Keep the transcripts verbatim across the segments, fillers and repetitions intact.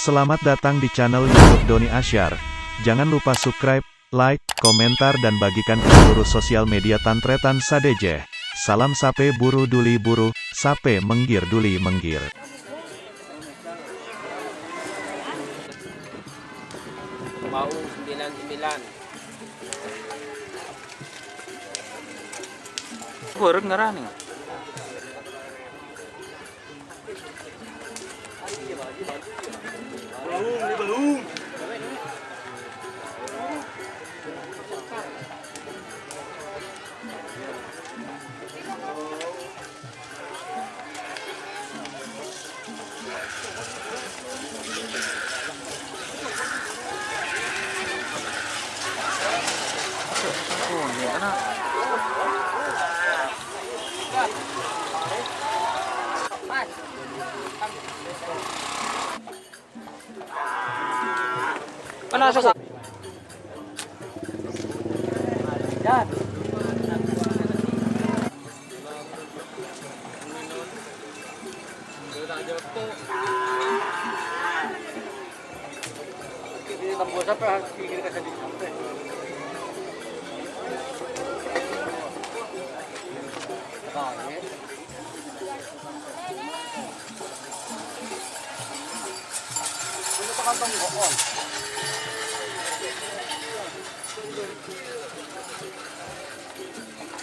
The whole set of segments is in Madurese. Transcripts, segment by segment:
Selamat datang di channel YouTube Doni Asyar. Jangan lupa subscribe, like, komentar, dan bagikan ke seluruh sosial media Tan-Trètan sadhâjâ. Salam sapè buru duli buru, sapè mèngghir duli mèngghir. Mau sembilan sembilan. Bareng ngarani. Ana, sasa.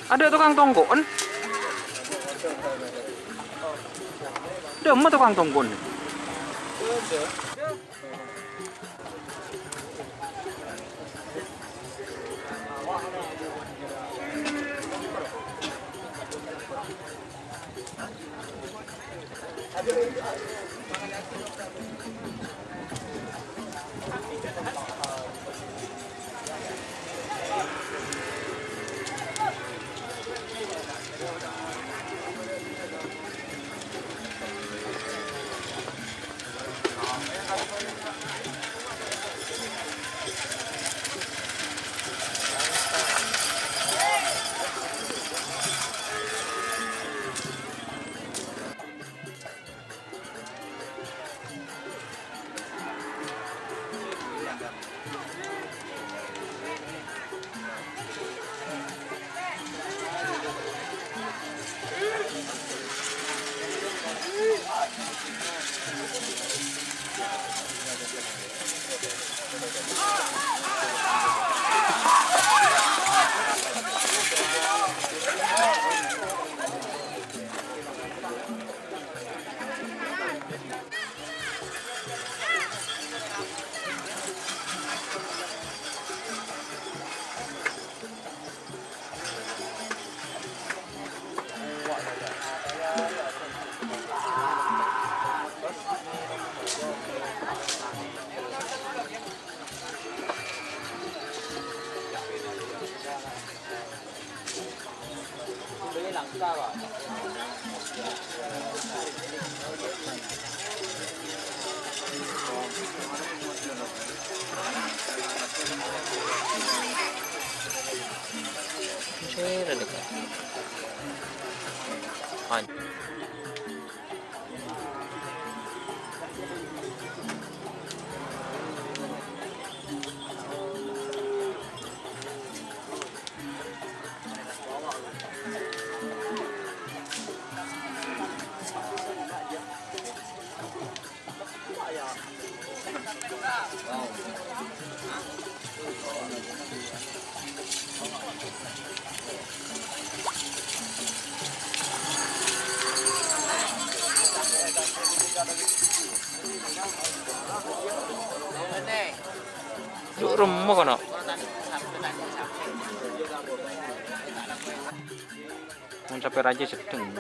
Adâ' tokang tongko'en? Dâ'emma tokang tongko'en? Remmo kono. Mon sapè rajâ sedheng.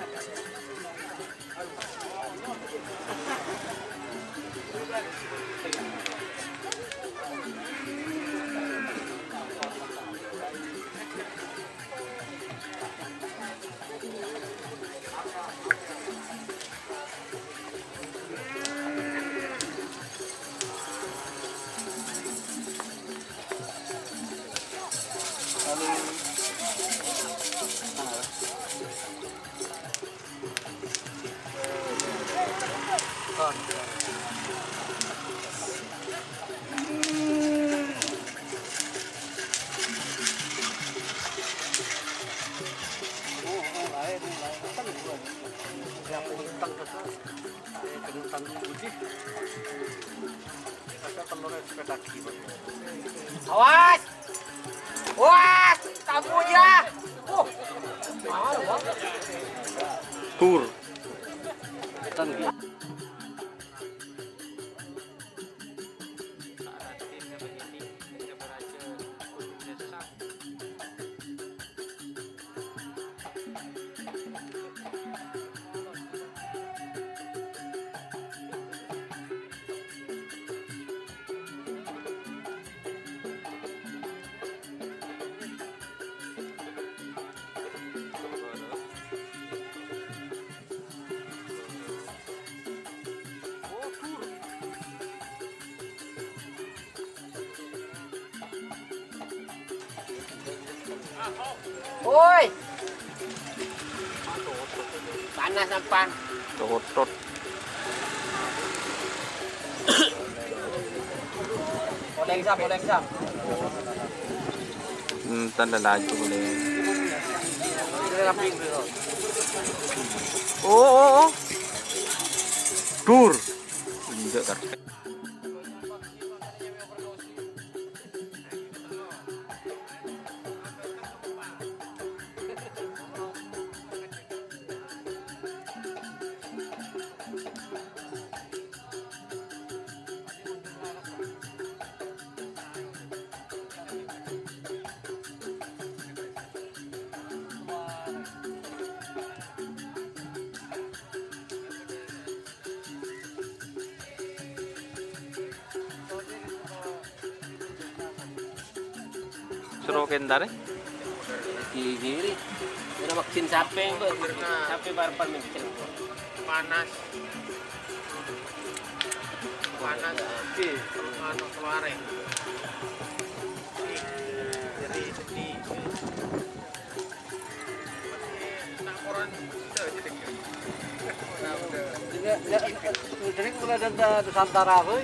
Awas! Awas! Tabu ya! Uh! Tur. Woi. Panas, Ampan. Totot. Poleng, Sam, poleng, Sam. Hmm, tanda laju, poleng. Oh, oh, oh. Dur. Injek karpet. Soro kentar, eh? Gigiri. Ora vaksin sape, Mbak? Sape par-par mikir. Panas. Panas. Oke. Anu keluar, eh. Jadi sedih. Enggak, enggak, enggak. Jadi mulai dari Nusantara, boy.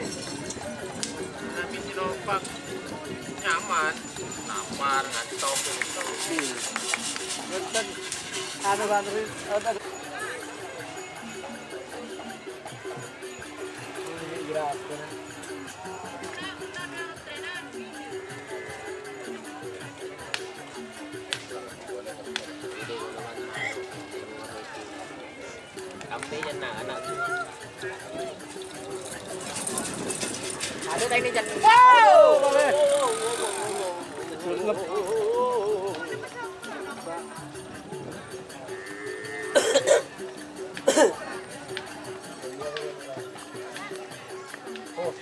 Tapi Sinovac nyaman, nampar, ngantok, gitu. Iya. Enten, anu, anu, anu. Ada teknik, Cak. Wow! Oh,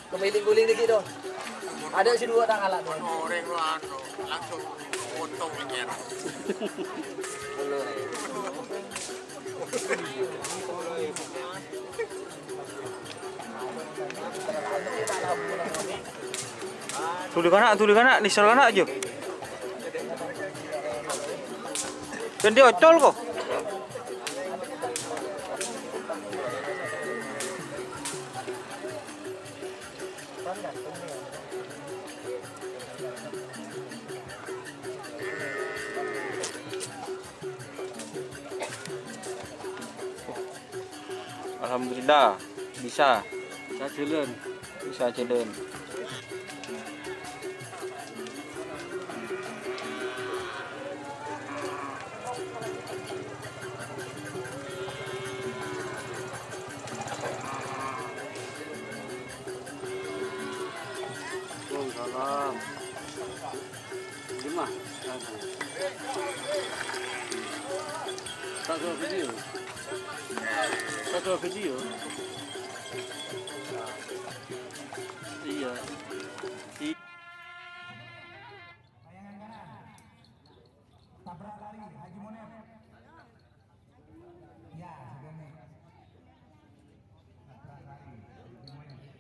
kemiling-guling dikit dong. Ada si dua tak kalah tuh. Orèng lo anu, langsung potong leher. Tuli kana', tuli kana', nèsèl kana' jâ. Dân diocol ko. Alhamdulillah, bisa. Bisa jhâlân. Bisa jhâlân. Ah. Di mana? Tak ada video. Tak ada video. Iya. I- Tabrak lari, Haji Munir.